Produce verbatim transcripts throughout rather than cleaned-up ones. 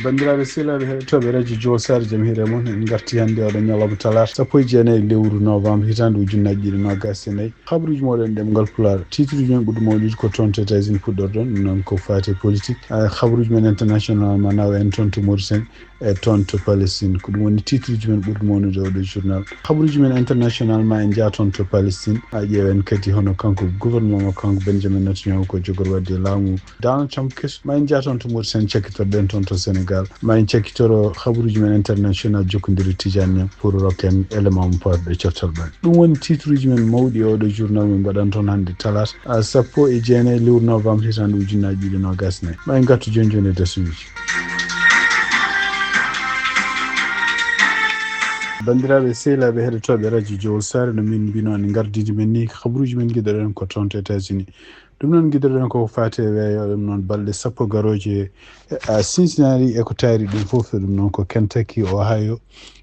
Banndiraaɓe sehilaaɓe heɗotooɓe radio Jowol Saare, jam hiire mon. En ngarti hannde oɗo ñalawma talaata sappo e jeenayi lewru novembre hitaande ujunnaji ɗiɗi nogas e nayi. Habaruuji mooɗon ɗemngal Pulaar. Titre uji men ɓurɗo mawnude ko toon to États-Unis puɗɗorɗon, ɗum noon ko faati e politique. Ah, habaruuji men international ma nawa en toon to Mauritanie e toon to Palestine. Ko ɗum woni titre uji men ɓurɗo mawnude oɗo journal. Habaruuji men international ma en njaa toon to Palestine. A ƴeewen kadi hono kanko gouvernement makko, kanko Benjamin Netanyahu ko jogori waɗde laamu Donald Trump keso. Ma en njaa toon to Mauritanie, cakkitorɗen toon to Sénégal. Ma en cakkitoro habaruuji men international jokkondiri Tijani Niang pour rokken élément mo pawɗo coftal ɓen. Ɗum woni titre uji men mawɗi e oɗo journal mo mbaɗan toon hannde talaata, a, sappo e jeenayi lewru novembre hitaande ujunnaji ɗiɗi nogas e nayi. Ma en ngartu jooni jooni e darsuuji. Banndiraaɓe sehilaaɓe heɗotooɓe radio Jowol Saare, no min mbino ni gardidi men ni, habaruuji men giɗoɗen ko toon to États-Unis. Ɗum noon giɗoɗen ko faati e weeyo, ɗum noon balɗe sappo garooje, a, Cincinnati e ko taari ɗum fof, ɗum noon ko Kentucky, Ohio,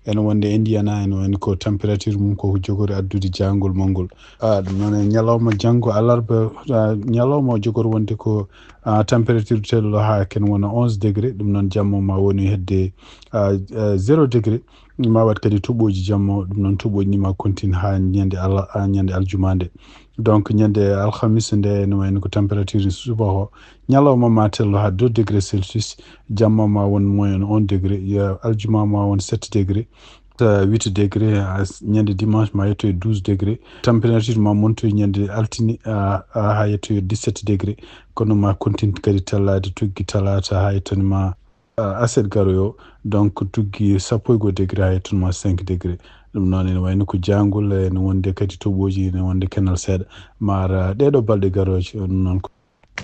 ene wonde Indiana, ene woni ko température mum ko jogori addude jaangol mawngol. A, ɗum noon e ñalawma janngo alarba, a, ñalawma o jogori wonde ko, a, température tello haa ken wona onze degré, ɗum noon jamma ma woni hedde, a, a, zéro degré. Ma waɗ kadi toɓooji jamma o, ɗum noon toɓooji ni ma continue haa ñande ala-, haa ñande aljuma nde. Donc ñande alhamis nde ene wayno ko température subaka o, ñalawma ma tello haa deux degrés Celsius, jamma ma won moyenne un degré, ya aljuma ma won sept degrés, ta huit degrés, a s-, ñande dimanche ma yetto e douze degrés. Température ma montoy ñande altine, a, a, haa yetto e dix-sept degrés. Kono ma continue kadi tellaade tuggi talaata haa yetto ma a, aset garoyo, donc tuggi sappo e goo degré haa yettunma cinq degré. Ɗum noon ene wayno ko jaangol, ene wonde kadi toɓooji, ene wonde kenal seeɗa. Mara ɗeeɗo balɗe garooje, ɗum noon ko,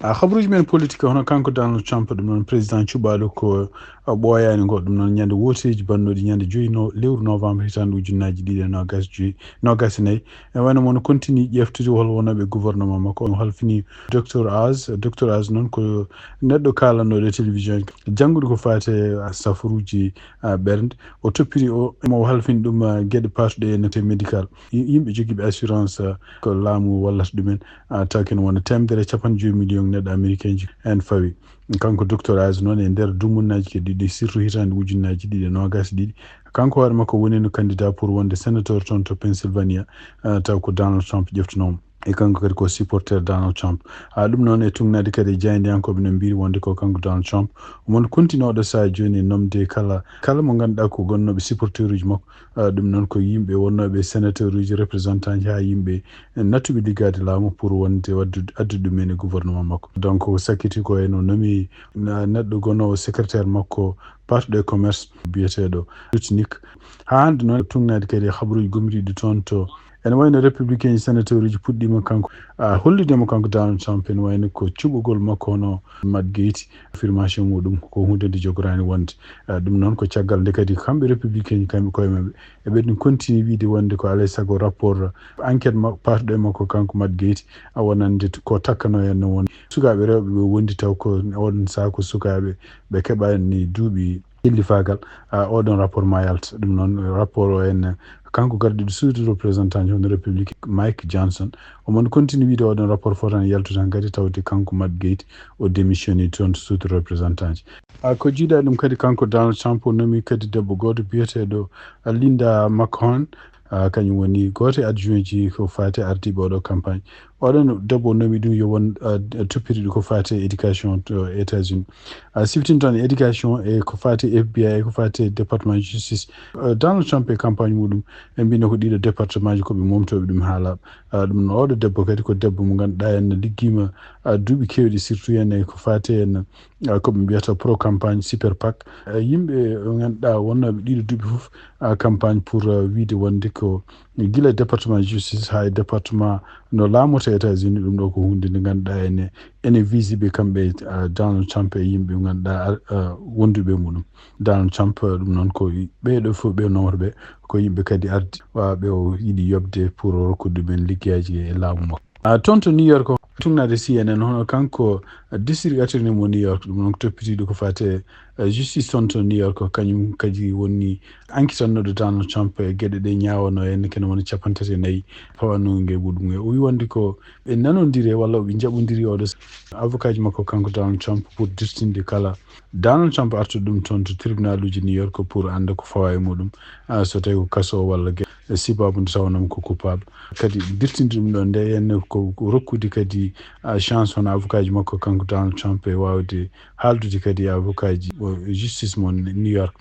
a, habaruuji men politique, hono kanko Donald Trump, ɗum noon président cuɓaaɗo ko, a, ɓooyaani ngo, ɗum noon ñande wooteeji bannooɗi ñande joyi no-, lewru novembre hitaande ujunnaaji ɗiɗi e noogas joyi, noogas e nayi. E wayno mo no continue ƴeftude hol wonooɓe gouvernement makko, o halfini Docteur Oz. Docteur Oz noon ko neɗɗo kaalanɗo e télévision, janngude ko faati e safaruuji, a, ɓernde. O toppiti o, mo halfini ɗum, a, geɗe paatuɗe e note médical. Y-, yimɓe jogiiɓe assurance, a, ko laamu wallata ɗumen, a, taw ken wona teemedere e capanɗe joyi million neɗɗo américain ji en fawi. Kanko Docteur Oz noon e nder dumunnaaji kadi ɗiɗi, surtout hitaande ujunnaaji ɗiɗi e noogas e ɗiɗi, kanko hoore makko wonino candidat pour wonde sénateur toon to Pennsylvania, a, taw ko Donald Trump ƴeftunoo mo. E kanko kadi ko supporter Donald Trump. A, ɗum noon e tugnaade kadi e jaayndiyankooɓe no mbiri wonde ko kanko Donald Trump. Omo continue oɗo sahaa jooni e nomde kala, kala mo ngannduɗaa ko gonnooɓe supporteruuji makko. A, ɗum noon ko yimɓe wonnooɓe sénateuruuji, représentant ji haa yimɓe nattuɓe liggaade laamu pour wonde waddude, addude ɗum en e gouvernement makko. Donc o sakkiti ko en o nomi na-, neɗɗo gonnoowo secrétaire makko paatuɗo e commerce biyeteeɗo Lutnick. Haa hannde noon tugnaade kadi e habaruuji gomriiɗi toon to ene wayno républicain ji sénateur uji puɗɗiima kanko, a, hollude mo kanko Donald Trump ene wayno ko cuɓugol makko hono Matt Gaetz, affirmation muɗum ko huunde nde jogoraani wonde. A, ɗum noon ko caggal nde kadi kamɓe républicain ji kamɓe koye maɓɓe eɓe ɗum continue wiide wonde ko alaa e sago rapport enquête ma-, paatuɗo e makko kanko Matt Gaetz a wonande ko takkano en no won sukaaɓe rewɓe ɓe wondi taw ko oɗon sahaa ko sukaaɓe ɓe keɓaani duuɓi Hillifaagal, a, oɗon rapport ma yalta. Ɗum noon, rapport o en, kanko gardiiɗo suudu représentant hono République, Mike Johnson, omo continue wiide oɗon rapport fotani yaltude hankadi tawde kanko Matt Gaetz o démissionné toon to suudu représentant ji. A, ko jiidaa ɗum kadi kanko Donald Trump o nomi kadi debbo gooto biyeteeɗo, a, Linda McMahon, a, kañum woni gooto e adjoint ji ko faati ardiiɓe oɗo campagne. Oɗon debbo nomi ɗum yo won, a, toppitiiɗo ko faati e éducation to États-Unis. A, siftin tan éducation e ko faati F B I e ko faati département justice. A, Donald Trump e campagne muɗum, ɓe mbino ko ɗiɗo département ji ko ɓe momtooɓe ɗum haa laaɓa. A, ɗum no oɗo debbo kadi ko debbo mo ngannduɗaa en no liggiima, a, duuɓi keewɗi surtout en e ko faati en, a, ko ɓe mbiyata pro campagne super PAC. A, yimɓe ɓe ngannduɗaa wonnooɓe ɗiɗo duuɓi fof, a, campagne pour, a, wiide wonde ko gila département justice haa e département no laamoto États-Unis, ɗum ɗo ko huunde nde ngannduɗaa ene, ene visi ɓe kamɓe, a, Donald Trump e yimɓe ɓe ngannduɗaa, a, a, wonduɓe e muɗum. Donald Trump, a, ɗum noon ko ɓeeɗo fof ɓe nomata ɓe, ko yimɓe kadi ardi, wa ɓe o yiɗi yoɓde pour o rokkude ɗumen liggeyaaji e laamu makko. A, toon to New York, tugnaade C N N, hono kanko, a, district attorney mo New York, ɗum noon ko toppitiiɗo ko faati e Eh, justice toon to New York ko kañum kadi woni ankitannooɗo Donald Trump e geɗe ɗe ñaawano en, kene woni capanɗe tati e nayi fawanoo nge muɗum nge. O wi wonde ko ɓe nanondiri walla ɓe njaɓondiri oɗo avocat ji makko kanko Donald Trump pour dirtinde kala Donald Trump artuɗo ɗum toon to tribunal uji New York pour annda ko fawa e muɗum. Ah, so tawi ko kaso walla ge-, sibabu nde tawanoo ko coupable. Kadi dirtinde ɗum ɗon nde, yen ko, ko rokkude kadi, ah, chance hono avocat ji makko kanko Donald Trump e waawde haaldude kadi e avocat ji, o, justice mo New York,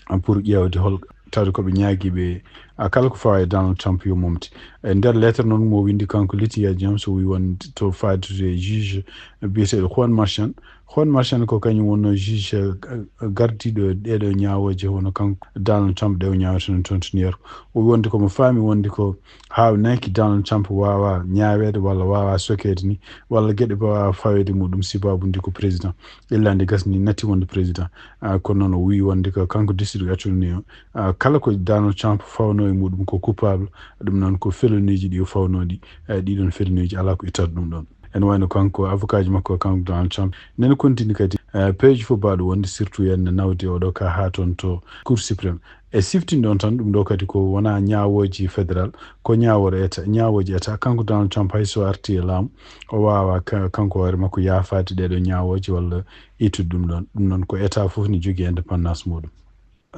ah, pour ƴeewde hol, tawde ko ɓe ñaagi ɓe, ah, kala ko fawa e Donald Trump yo momte. E nder lettre noon mo windi kanko Letitia James, o wi won to faadude juge biyeteeɗo Juan Merchan. Juan Merchan ko kañum wonno juge, eh, gardiiɗo ɗeeɗo ñaawooje, hono kanko Donald Trump ɗe o ñaawata noon toon to New York. O wi wonde ko mo faami wonde ko haawnaaki Donald Trump waawa ñaaweede walla waawa sokeede ni, walla geɗe waawa faweede muɗum sibabu ndi ko président. Illa nde gasni natti wonde président. Ah, kono noon o wi wonde ko kanko décidé o artude ni o. Ah, kala ko Donald Trump fawnoo e muɗum ko coupable, ɗum noon ko feloniiji ɗi o fawnoo ɗi. Eh, ɗiɗon feloniiji alaa ko ittata ɗum ɗon. Ene wayno kanko avocat ji makko kanko Donald Trump. Nene kontini kadi, eh, peeje fof mbaɗo wonde surtout en nawde oɗo ka haa toon to Cour suprême. E siftin ɗon tan ɗum ɗo kadi ko wona ñaawooji fédéral, ko ñaawore état, ñaawooji état. Kanko Donald Trump hay so arti e laamu, o waawa ka-, kanko hoore makko yaafaade ɗeɗo ñaawooji walla ittude ɗum ɗon. Ɗum noon ko état fof ne jogii indépendance muɗum.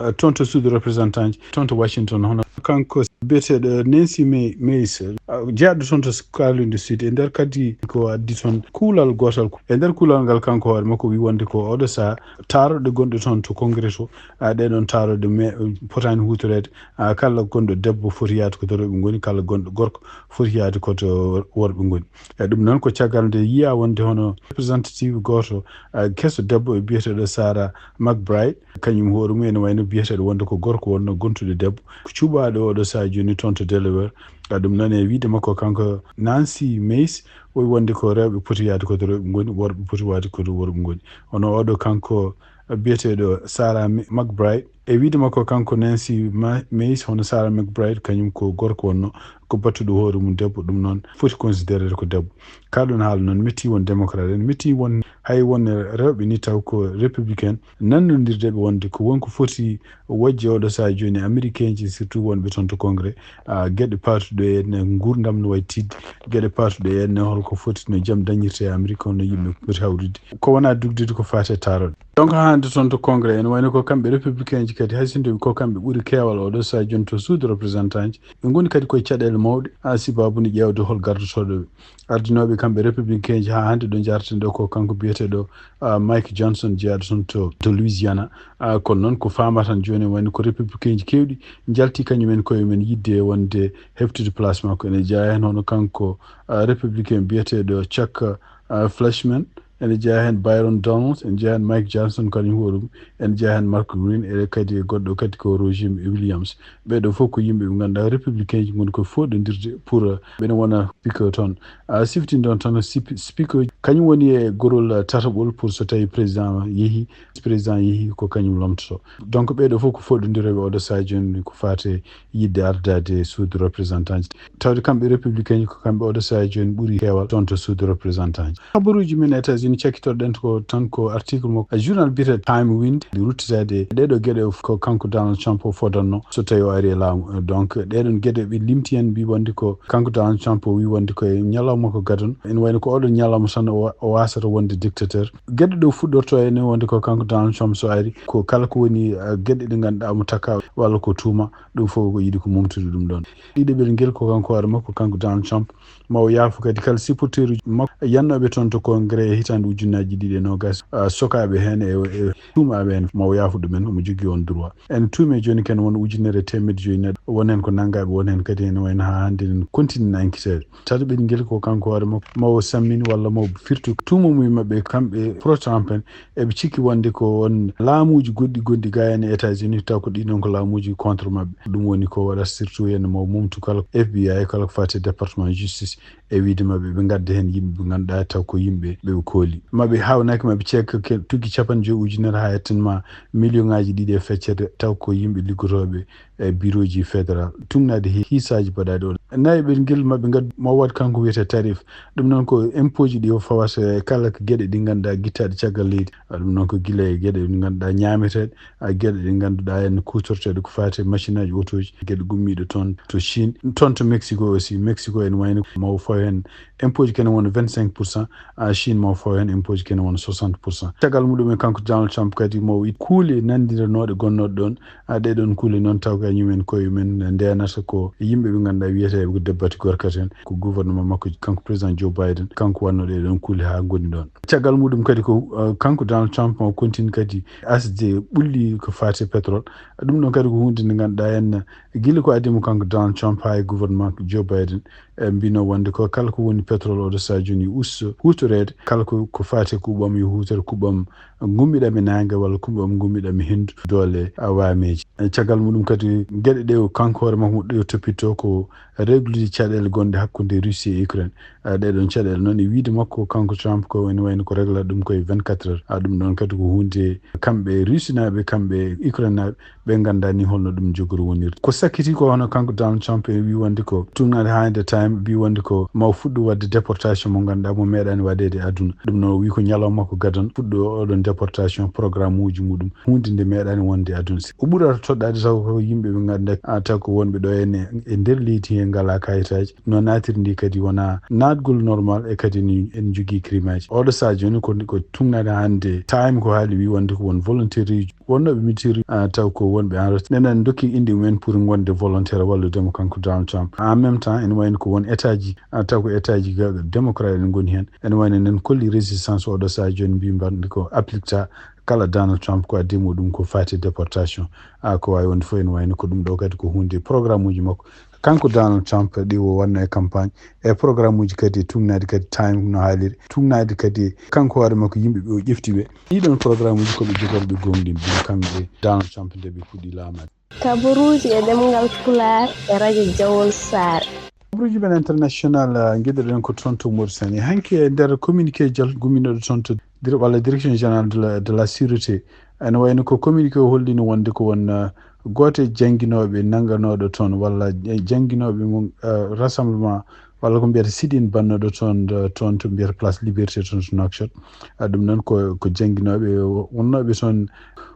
Eh, toon to suudu représentant ji, toon to Washington, hono kanko biyeteeɗo Nancy May-, Mace, eh, jeyaaɗo toon to Caroline du Sud, e nder kadi ko addi toon kuulal gootal. E nder kuulal ngal kanko hoore makko wi wonde ko oɗo saha taaroɗe gonɗe toon to Congrès to, ah, ɗe ɗon taaroɗe me-, potaani huutoreede, ah, kala gonɗo debbo foti yaade ko to rewɓe ngoni, kala gonɗo gorko foti yaade ko to worɓe ngoni. E ɗum noon ko caggal nde yiya wonde hono representative gooto, ah, keso debbo e biyeteeɗo Sarah McBride, kañum hoore mum ene wayno biyeteeɗo wonde ko gorko wonno gontude debbo, ko cuɓaaɗo oɗo saha jooni toon to Delaware. Ah, ɗum noon e wiide makko kanko Nancy Mace, o wi wonde ko rewɓe poti yaade ko to rewɓe ngoni, worɓe poti waade ko to worɓe ngoni. Hono oɗo kanko biyeteeɗo Sarah Mi-, McBride, e wiide makko kanko Nancy Ma-, Mace, hono Sarah McBride, kañum ko gorko wonno, ko battuɗo hoore mum debbo, ɗum noon foti considérede ko debbo. Ka ɗum haala noon, metti won démocrate en, metti won hay won rewɓe ni taw ko républicain, nannondirde ɓe wonde ko won ko foti wojje oɗo saha jooni américain ji, surtout wonɓe toon to Congrès, ah, geɗe paatuɗe e nguurndam no wayi tidde, geɗe paatuɗe e holko foti no jam dañirte e Amérique, hono yimɓe poti hawrude. Ko wona dugdude ko faati e taaroɗe. Donc, haa hannde toon to Congrès, ene wayno ko kamɓe républicain ji kadi, hay sinno ko kamɓe ɓuri keewal oɗo saha jooni to suudu représentant ji. Ɓe ngoni kadi koye caɗeele mawɗe, haa sibabu nde ƴeewde hol gardotooɗo ɓe. Ardinooɓe kamɓe républicain ji haa hannde ɗo njarten ɗo ko kanko biyeteeɗo, ah, Mike Johnson, jeyaaɗo toon to, to Louisiana. Ah, kono noon ko faama tan jooni wayno ko républicain ji keewɗi njalti kañumen koye men yidde wonde heftude place makko. Ene jeyaa heen hono kanko, ah, républicain biyeteeɗo Chuck, ah, Fleischmann, ene jeyaa heen Byron Donalds, ene jeyaa heen Mike Johnson kañum hoore mum, ene jeyaa heen Mark Green, e kadi e goɗɗo kadi ko Roger Williams. Ɓee ɗoo fof ko yimɓe ɓe ngannduɗaa républicain ji ngoni ko fooɗondirde pour, ah, ɓe ne wona speaker toon. Ah, siftin ɗon tan sip-, speaker kañum woni e gorol, ah, tataɓol pour so tawi président yehi, président yehi ko kañum lomtoto. Donc ɓee ɗoo fof ko fooɗondirooɓe oɗo saha jooni ko faate yidde ardaade suudu représentant ji. Tawde kamɓe républicain ji ko kamɓe oɗo saha jooni ɓuri heewal toon to suudu représentant ji. Habaruuji men États-Unis cakkitoɗen ko tan ko article mo journal biyetee Time windi, ruttitaade ɗee ɗoo geɗe ko kanko Donald Trump o fodannoo so tawi o ari e laamu. Donc ɗee ɗoon geɗe ɓe limti heen mbi wonde ko kanko Donald Trump o wi wonde ko e ñalawma ko gadano. Ene wayno ko oɗo ñalawma tan o wa-, o wasata wonde dictateur. Geɗe ɗo fuɗɗorto ene wonde ko kanko Donald Trump so ari, ko kala ko woni, ah, geɗe ɗe ngannduɗaa mo takka walla ko tuuma, ɗum fof ko yiɗi ko mumtude ɗum ɗon. Ɗiɗaɓel ngel ko kanko hoore makko, kanko Donald Trump, ma o yaafo kadi kala supporteruuji makko yannooɓe toon to Congrès e hitaande ujunnaaji ɗiɗi e noogaas, ah, sokaaɓe heen e, e tuumaaɓe heen, ma o yaafo ɗumen, omo jogii on droit. En tuumi jooni ken won ujunere e teemedde joyi neɗɗo, won heen ko nanngaaɓe, won heen kadi ene wayno haa hannde ene continue enquêteede. Tataɓel ngel ko kanko hoore makko, ma o sammini walla ma o firtu tuuma mum e maɓɓe kamɓe pro-Trump en, eɓe cikki wonde ko won laamuuji goɗɗi gonɗi ga en e États-Unis, taw ko ɗin ɗon ko laamuuji contre maɓɓe. Ɗum woni ko waɗata surtout heen ma o mumtu kala F B I, kala ko faati e département justice, e wiide maɓɓe ɓe ngadda heen yimɓe ɓe ngannduɗaa taw ko yimɓe ɓe ɓe kooli. Maɓɓe haawnaaki maɓɓe ceek ke-, tuggi capanɗe joyi ujunere haa ettan ma million ŋaaji ɗiɗi e feccere, taw ko yimɓe liggotooɓe e bureau ji fédéral. Tumnaade hi-, hiisaaji baɗaaɗi oɗo. Nayi ɓe ngel maɓɓe ngad ma waɗ kanko wiyete tarif. Ɗum noon ko impôt ji ɗi o fawata e kala ko geɗe ɗi ngannduɗaa gittaaɗe caggal leydi. A ɗum noon ko gila e geɗe ɗi ngannduɗaa ñaameteeɗe, a geɗe ɗi ngannduɗaa en kuutorteeɗe ko faati e machine aji, otooji, geɗe gummiiɗe toon to Chine, toon to Mexico aussi. Mexico ene wayno ma o faw heen impôt ji kene wona vingt-cinq pour cent, a Chine ma o faw heen impôt ji kene wona soixante pour cent. Caggal muɗum en kanko Donald Trump kadi mo wi kuule nanndiranooɗe gonnooɗe ɗoon, a ɗee ɗoon kuule noon taw kañum en koye men ndeenata ko yimɓe ɓe ngannduɗaa wiyeteeɓe ko debbati gorkat en, ko gouvernement makko kanko président Joe Biden, kanko wannoo ɗee ɗoon kuule haa ngoni ɗoon. Caggal muɗum kadi ko, uh, kanko Donald Trump o continue kadi asde ɓulli ko faati e pétrole. Ɗum ɗoon kadi ko huunde nde ngannduɗaa en gila ko adii mo kanko Donald Trump haa e gouvernement Joe Biden, e mbino wonde ko kala ko woni pétrole oɗo sahaa jooni us-, huutoreede, kala ko, ko faati e kuɓɓam yo huutore kuɓɓam gummiɗam e naange walla kuɓɓam gummiɗam e henndu doole a waameeji. E caggal muɗum kadi geɗe ɗe o kanko hoore makko mo ɗe o toppitoo ko reglude caɗeele gonɗe hakkunde Russie e Ukraine. A ɗee ɗoon caɗeele noon e wiide makko kanko Trump ko ene wayno ko regla ɗum koye vingt-quatre heures. A ɗum ɗoon kadi ko huunde kamɓe Russie naaɓe, kamɓe Ukraine naaɓe, ɓe nganndaa ni holno ɗum jogori wonirde. Ko sakkiti ko hono kanko Donald Trump e wi wonde ko tugnaade hannde time wi wonde ko ma o fuɗɗo waɗde déportation mo ngannduɗaa mo meeɗaani waɗeede e aduna. Ɗum noon o wi ko ñalawma makko gadano fuɗɗo oɗon déportation programme uji muɗum. Huunde nde meeɗaani wonde e aduna. O ɓurata toɗɗaade taw ko yimɓe ɓe ngannduɗaa, a, taw ko wonɓe ɗo henne e nder leydi he ngalaa kayitaaji. No naatiri ndi kadi wonaa naatgol normal e kadi ni en njogii crime aji. Oɗo sahaa jooni ko, ko tugnaade hannde time ko haali wi wonde ko won volontaire uji wonnooɓe militaire, a, taw ko wonɓe en retraite. Enen en ndokki innde mumen pour ngonde volontaire wallude mo kanko Donald Trump. En même temps, ene wayno ko won état ji, a, taw ko état ji ga-, démocrate en ngoni heen. Ene wayno enen kolli résistance oɗo sahaa jooni mbi mbanndi ko applique ta kala Donald Trump ko addi mo ɗum ko faati déportation. A, ko waawi wonde fof ene wayno ko ɗum ɗo kadi ko huunde programme uji makko. Kanko Donald Trump ɗi o wanno e campagne, e programme uji kadi e tugnaade kadi time no haaliri, tugnaade kadi kanko hoore makko yimɓe ɓe o ƴefti ɓe. Ɗiɗon programme uji ko ɓe jogori ɓe gomɗin ɓe kamɓe Donald Trump nde ɓe puɗɗi laamaade. Kabaruuji e ɗemngal Pulaar e radio Jawol Saare. Kabaruuji men international, ah, ngiɗoɗen ko toon to Mauritanie. Hanki e nder communiqué jal-, gumminooɗo toon to dir-, walla direction générale de la, de la sûreté. Ene wayno ko communiqué o hollino wonde ko won, ah, gooto e jannginooɓe nannganooɗo toon walla e jannginooɓe mum, ah, rassemblement walla ko mbiyata sit-in bannooɗo toon, ah, toon to mbiyata Place Liberté toon to Nouakchott. Ah, ɗum noon ko, ko jannginooɓe wonnooɓe toon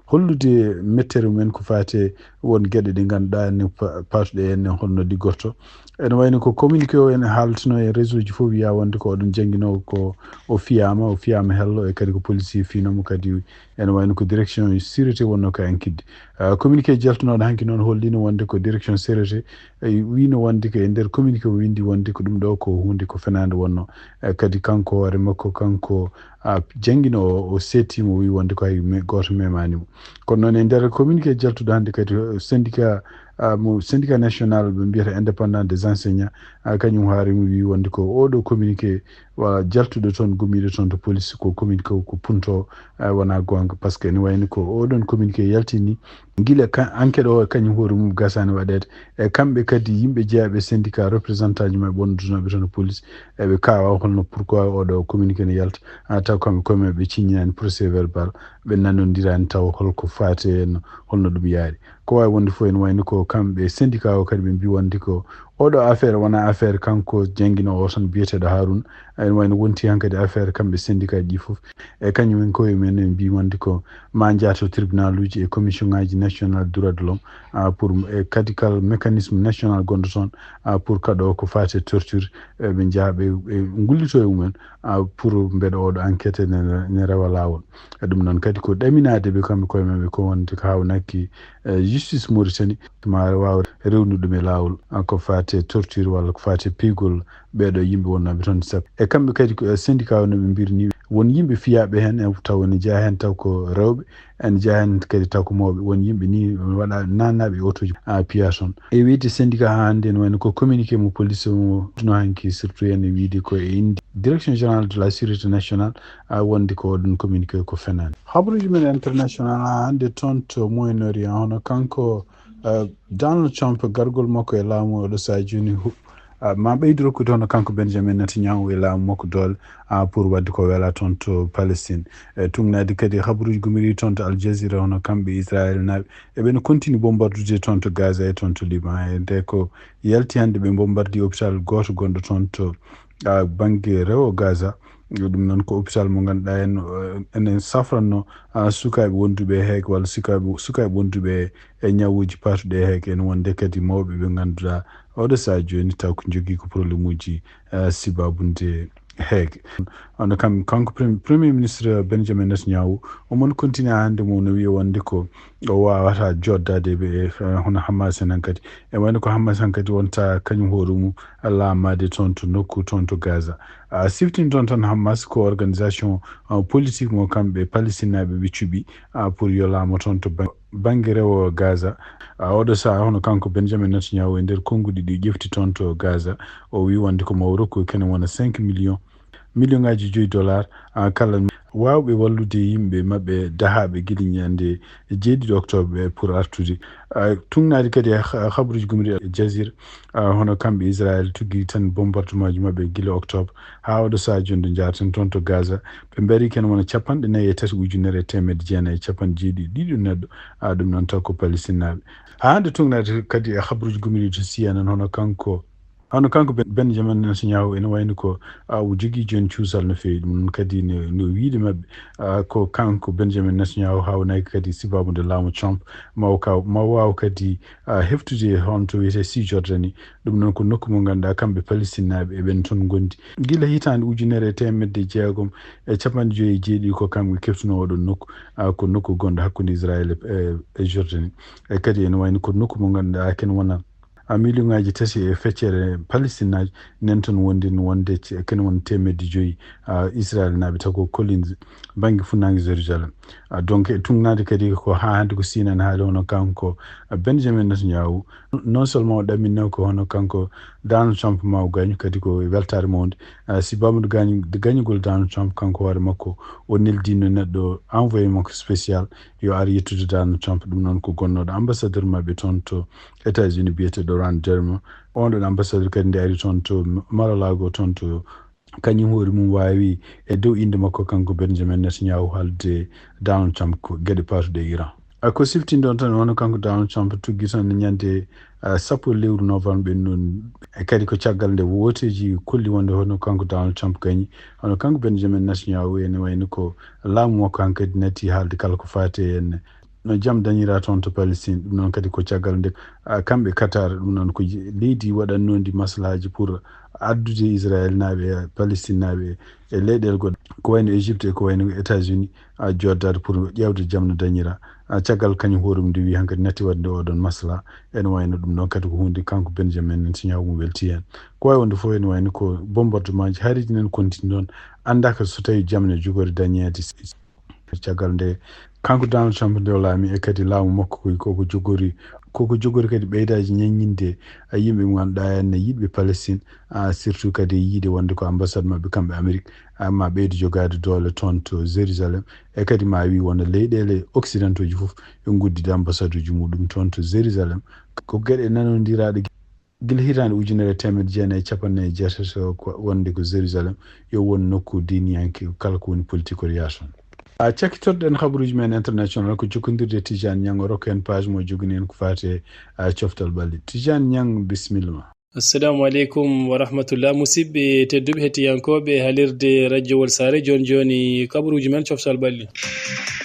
hollude mettere mumen ko faati e won geɗe ɗe ngannduɗaa ene pa-, paatuɗe heen ne holno liggorto. Ene wayno ko communiqué o ene haaltino e réseau ji fof wiya wonde ko oɗon jannginoowo ko o fiyaama, o fiyaama hello e kadi ko police fiino mo kadi ene wayno ko direction sûreté wonno ka en kidde. Ah, communiqué jaltunooɗo hanki noon hollino wonde ko direction sûreté, e wino wonde ko e nder communiqué o windi wonde ko ɗum ɗo ko huunde ko fenaande wonno. Eh, kadi kanko hoore makko, kanko, ah, jannginoowo o, o seetii mo, o wi wonde ko hay me-, gooto memaani mo. Kono noon e nder communiqué jaltuɗo hannde kadi, eh, syndicat, ah, mo syndicat national ɓe mbiyata indépendant des enseignants, ah, kañum haari mo wi wonde ko oɗo communiqué wa jaltuɗo toon, gummiiɗo toon to police ko communiqué ko punto, ah, wona goonga. Par ce que ene wayno ko oɗon communiqué yaltini gila ka, enquête o kañum hoore mum gasaani waɗeede. E kamɓe kadi yimɓe jeyaaɓe syndicat représentant ji maɓɓe wonndunoɓe toon e police, eɓe kaawa holno pourquoi oɗo communiqué ne yalta. A taw kamɓe koye maɓɓe ɓe ciññinaani procès verbal, ɓe nanondiraani taw holko faati heen, holno ɗum yaari. Ko waawi wonde fof ene wayno ko kamɓe syndicat o kadi ɓe mbi wonde ko oɗo affaire wona affaire kanko jannginoowo o tan biyeteeɗo Harouna. Ene wayno wonti hankadi affaire kamɓe syndicat ji fof. E kañum en koye men en mbi wonde ko ma njaato tribunal uji e commission ngaji national droit de l'homme, ah, pour, e kadi kala mécanisme national gonɗo toon, ah, pour kaɗo ko faati e torture, eh, ɓe njaha ɓe, ɓe ngullito e mumen, ah, pour mbeɗa oɗo enquête ne, ne rewa laawol. E ɗum noon kadi ko ɗaminaade ɓe kamɓe koye maɓɓe ko wonde ko hawnaki, eh, justice Mauritanie ma waaw rewnude ɗum e laawol, ah, ko faati e torture walla ko faati e piygol ɓeeɗo yimɓe wonnooɓe toon sappo. E kamɓe kadi ko, eh, syndicat o no ɓe mbirni won yimɓe fiyaaɓe heen, e taw ene jeyaa heen taw ko rewɓe, ene jeyaa heen kadi taw ko mawɓe. Won yimɓe ni waɗa naannaaɓe e otooji, a, piyaa toon. E wiyde syndicat haa hannde ene wayno ko communiqué mo police o tuno hanki surtout ene wiyde ko e inde direction générale de la sûreté nationale, a, wonde ko oɗon communiqué ko fenaande. Habaruuji men international haa hannde toon to Moyen-Orient, hono kanko, eh, Donald Trump gargol makko e laamu oɗo sahaa jooni hu-, Ah, ma ɓeydu rokkude hono kanko Benjamin Netanyahu e laamu makko doole, ah, pour waɗde ko wela toon to Palestine. E tugnaade kadi habaruuji gumiriiɗi toon to Al Jazeera, hono kamɓe Israel naaɓe, eɓe no continue bombardude toon to Gaza e toon to Liban. E nde ko yalti hannde ɓe bombardi hôpital gooto gonɗo toon to, ah, bannge rewo Gaza. Ɗum noon ko hôpital mo ngannduɗaa en, eh, ene safranno, ah, sukaaɓe wonduɓe e heege walla sukaaɓe, sukaaɓe wonduɓe e ñawuuji paatuɗi e heege, ene wonde kadi mawɓe ɓe ngannduɗaa oɗo sahaa jooni taw ko njogii ko problème uji, eh, sibaabu nde heege. Hono kam, kanko prem-, Premier Ministre Benjamin Netanyahu, omo continue hannde mo no wiya wonde ko o wawata joddaade ɓe, eh, hono Hamas en hankadi. E wayno ko Hamas hankadi wonta kañum hoore mum laamaade toon to nokku toon to Gaza. A siftin toon tan Hamas ko organisation, ah, politique mo kamɓe Palestine naaɓe ɓe cuɓi, ah, pour yo laamo toon to ba-, bannge rewo Gaza. Ah, oɗo sahaa hono kanko Benjamin Netanyahu e nder konnguɗi ɗi ƴefti toon to Gaza, o wi wonde ko maw rokku kene wona cinq millions, million ngaji joyi dollar, ah, kala waawɓe wallude yimɓe maɓɓe dahaaɓe gila ñande jeeɗiɗi octobre pour artude. Ah, tugnaade kadi e ha-, habaruuji gumri Al Jazeera, ah, hono kamɓe Israel tuggi tan bombardement ji maɓɓe gila octobre haa oɗo sahaa jooni ɗo njaarten toon to Gaza. Ɓe mbari ken wona capanɗe nayi e tati ujunere e teemedde jeenayi e capanɗe jeeɗiɗi ɗiɗo neɗɗo, ah, ɗum noon taw ko Palestine naaɓe. Haa hannde tugnaade kadi e habaruuji gumriiɗi to C N N hono kanko Hono kanko Ben-, Benjamin Netanyahu ene wayno ko, ah, o jogii jooni cuusal no feewi. Ɗum noon kadi no, no wiyde maɓɓe, ah, ko kanko Benjamin Netanyahu haawnaki kadi sibaabu nde laamu Trump ma o kaw-, ma waaw kadi, ah, heftude hono to wiyetee Cisjordanie. Ɗum noon ko nokku mo ngannduɗaa kamɓe Palestine naaɓe eɓen toon ngondi. Gila hitaande ujunere e teemedde jeegom e capanɗe joyi e jeeɗiɗi ko kamɓe keftuno oɗon nokku, ah, ko nokku gonɗo hakkunde Israel e, e, e Jordanie. E kadi ene wayno ko nokku mo ngannduɗaa ken wona a million ngaji tati e feccere Palestine naajo nen toon wondi no wonde ce-, kene won teemedde joyi, ah, Israel naaɓe taw ko Collins bannge funnaange Jérusalem. Ah, donc e tugnaade kadi ko haa hannde ko C N N haali hono kanko, ah, Benjamin Netanyahu. Non seulement o ɗamminno ko hono kanko Donald Trump ma o gañu kadi ko weltaare mawnde. Ah, si baamuɗo gañu-, gañugol Donald Trump kanko hoore makko o neldino neɗɗo envoyé makko spécial yo ar yettude Donald Trump, ɗum noon ko gonnooɗo ambassadeur maɓɓe toon to États-Unis biyeteeɗo Ron Dermer. On ɗon ambassadeur kadi nde ari toon to Mar-a-Lago toon to kañum hoore mum waawi e dow innde makko kanko Benjamin Netanyahu haalde Donald Trump ko geɗe paatuɗe e Iran. A ko siftinɗon tan wano kanko Donald Trump tuggi tan ñande, ah, sappo lewru novembre noon. E kadi ko caggal nde wooteeji kolli wonde hono kanko Donald Trump gañi. Hono kanko Benjamin Netanyahu ene wayno ko laamu makko hankadi natti haalde kala ko faati e en no jam dañira toon to Palestine. Ɗum noon kadi ko caggal nde, ah, kamɓe Qatar, ɗum noon ko je-, leydi waɗannoondi maslahaaji pour addude Israel naaɓe e Palestine naaɓe e leyɗeele goɗɗe, ko wayno Égypte e ko wayno États-Unis, ah, joddaade pour ƴeewde jam no dañira. Ah, caggal kañum hoore mum nde wi hankadi natti waɗde oɗon maslaha. Ene wayno ɗum ɗon kadi ko huunde kanko Benjamin Netanyahu mo welti heen. Ko wawi wonde fof ene wayno ko bombardement ji hariiji nan kontini ɗon, annda ka so tawi jam ne jogori dañeede. Caggal nde kanko Donald Trump nde o laami e kadi laamu makko ko koko jogori, koko jogori kadi ɓeydaaji ñaññinde, a, yimɓe mo ngannduɗaa en ne yiɗɓe Palestine, a, surtout kadi e yiide wonde ko ambassade maɓɓe kamɓe Amérique, a, ma ɓeydo jogaade doole toon to Jérusalem. E kadi ma wi wona leyɗeele occidentaux ji fof ɓe nguddida ambassade uji muɗum toon to Jérusalem. Ko geɗe nanondiraaɗe gila hitaande ujunere e teemedde jeenayi e capanɗe nayi e jeetati o ko wonde ko Jérusalem yo won nokku diiniyanke kala ko woni politique o yaha toon. A, cakkitorɗen habaruuji men international ko jokkondirde Tijaan Ñang o rokka en page mo jogini en ko faati e, a, coftal ɓalli. Tijaan Ñang, bisimilla ma. Assalamu aleykum wa rahmatullah. Musidɓe tedduɓe hettiyankooɓe halirde radiowol Saare, jooni jooni kabaruuji men coftal ɓalli.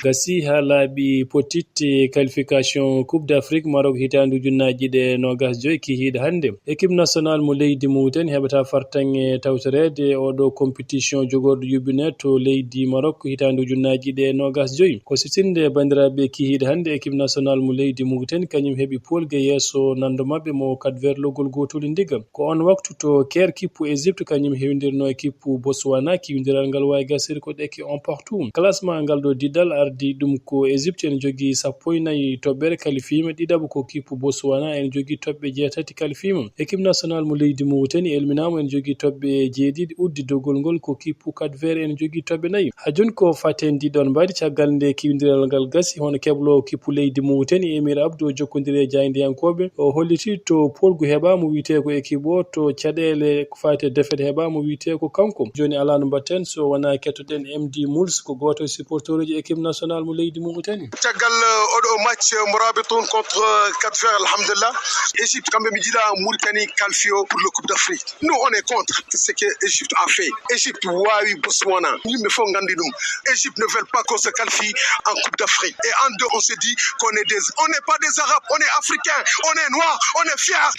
Gasi haa laaɓi potitte qualification Coupe d'Afrique Maroc hitaande ujunnaaji ɗiɗi e noogas joyi kihiiɗe hannde. Équipe nationale mo leydi Mauritanie heɓata fartaŋŋe tawtoreede oɗo compétition jogorɗo yuɓɓine to leydi Maroc hitaande ujunnaaji ɗiɗi e noogas joyi. Ko siftinɗe banndiraaɓe kihiiɗe hannde équipe nationale mo leydi Mauritanie kañum heɓi poolge yeeso nanndo maɓɓe mo Cap Vert logol gootol ndiga. Ko on waktu to Caire kippu Égypte kañum hewndirno e kippu Botswana, kiwindiral ngal waawi gasirde ko ɗeke un partout. Classement ngal ɗo diɗal ar- Di ɗum ko Egypte ene jogii sappo e nayi toɓɓere kalifiima, ɗiɗaɓo ko kippu Botswana ene jogii toɓɓe jeetati kalifiima. Équipe nationale mo leydi Mauritanie elminaama ene jogii toɓɓe jeeɗiɗi, udditgol ngol ko kippu Cap Vert ene jogii toɓɓe nayi. Haa jooni ko faten ndi ɗoon mbaadi caggal nde kiwindiral ngal gasi, hono kebloowo kippu leydi Mauritanie Emir Abdou o jokkondiri e jaayndiyankooɓe, o holliti to poolgu heɓaa mo wiyetee ko équipe o, to caɗeele ko faati e defet heɓaa mo wiyetee ko kanko. Jooni alaa no mbaɗten so wonaa kettoɗen M D Mouls, ko gooto e supporteruuji équipe nationale mo leydi Mauritanie. Caggal, euh, oɗo match, euh, Morabitoun contre, euh, Cap Vert, alhamdulillah. Égypte, kamɓe ɓe njiɗaa Mauritanie qualifié pour le Coupe d'Afrique. Nous, on est contre ce que Égypte a fait. Égypte waawi Botswana. Yimɓe fof nganndi ɗum. Égypte ne veut pas qu'on se qualifie en Coupe d'Afrique. Et en deux, on se dit qu'on est des, on n'est pas des Arabes, on est Africains, on est Noirs, on est fiers.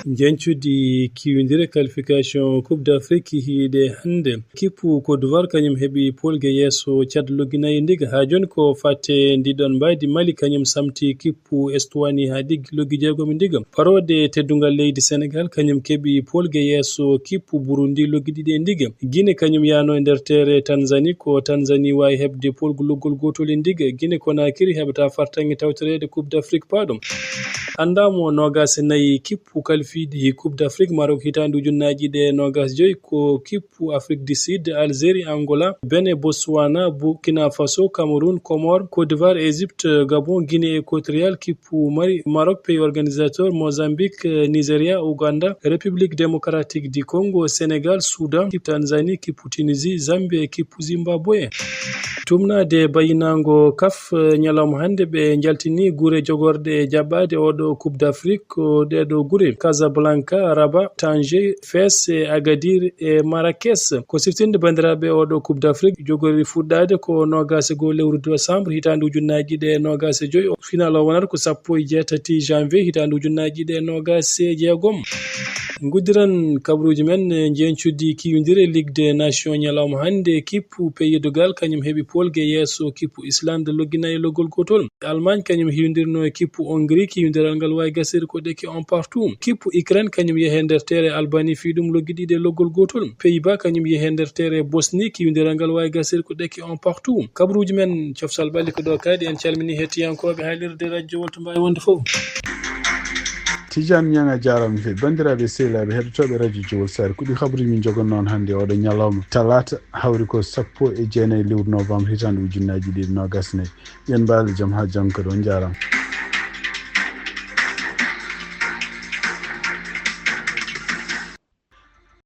Njeñcudi kiwindire qualification Coupe d'Afrique hiiɗe hannde. Kippu Côte d'Ivoire kañum heɓi poolge yeeso Tchad loggi nayi ndiga. Haa jooni ko fatte ndi ɗoon mbaydi. Mali kañum samti kippu Estonie haa ɗiggi loggi jeegomi ndiga. Parode teddungal leydi Senegal kañum keɓi poolge yeeso kippu Burundi loggi ɗiɗi e ndiga. Guinée kañum yaano e nder tere Tanzanie, ko Tanzanie waawi heɓde poolgu loggol gootol e ndiga. Guinée Conakry heɓata fartaŋŋe tawtoreede Coupe d'Afrique paaɗo. Anndaamo noogaas e nayi kippu kalfiiɗi Coupe d'Afrique Maroc hitaande ujunnaaji ɗiɗi e noogaas joyi, ko kippu Afrique du Sud, Algérie, Angola, Benin, Botswana, Burkina Faso, Cameroun, Comores, Côte d'Ivoire, Égypte, Gabon, Guinée équatoriale, kippu Mali, Maroc, pays organisateur, Mozambique, Nigeria, Ouganda, République démocratique du Congo, Sénégal, Soudan, kippu Tanzanie, kippu Tunisie, Zambie e kippu Zimbabwe. Tumnaade bayinaango kaf, eh, ñalawma hannde ɓe njaltini gure jogorɗe e jaɓɓaade oɗo Coupe d'Afrique, ko ɗeɗo gure: Casablanca, Rabat, Tanger, Fès e Agadir e Marrakech. Ko siftinde banndiraaɓe oɗo Coupe d'Afrique jogori fuɗɗaade ko noogaas e goo lewru décembre hitaande ujunnaaji ɗiɗi e noogaas e joyi. Final o wonata ko sappo e jeetati janvier hitaande ujunnaaji ɗiɗi e noogaas e jeegom. Nguddiren kabaruuji men, eh, njeñcudi kiwindire Ligue des Nations ñalawma hannde. Kippu Pays de Galles kañum heɓi poolge yeeso kippu Islande loggi nayi e loggol gootol. Allemagne kañum hiwindirno e kippu Hongrie, kiwindiral ngal waawi gasirde ko ɗeke un partout. Kippu Ukraine kañum yehe nder tere Albanie fii ɗum loggi ɗiɗi e loggol gootol. Pays-Bas kañum yehe nder tere Bosnie, kiwindiral ngal waawi gasirde ko ɗeke un partout. Kabaruuji men coftal ɓalli ko ɗo kadi. En calmini hettiyankooɓe haalirde radio Jowol to mbaawi wonde fof. Tijaan Ñaŋ a jaaraama no feewi. Banndiraaɓe sehilaaɓe heɗotooɓe radio Jowol Saare, ko ɗi kabaruuji min jogannoo on hannde oɗo ñalawma talaata, hawri ko sappo e jeenayi lewru novembre hitaande ujunnaaji ɗiɗi e noogaas e nayi. Yen mbaale jam haa janngo kadi, on njaaraama.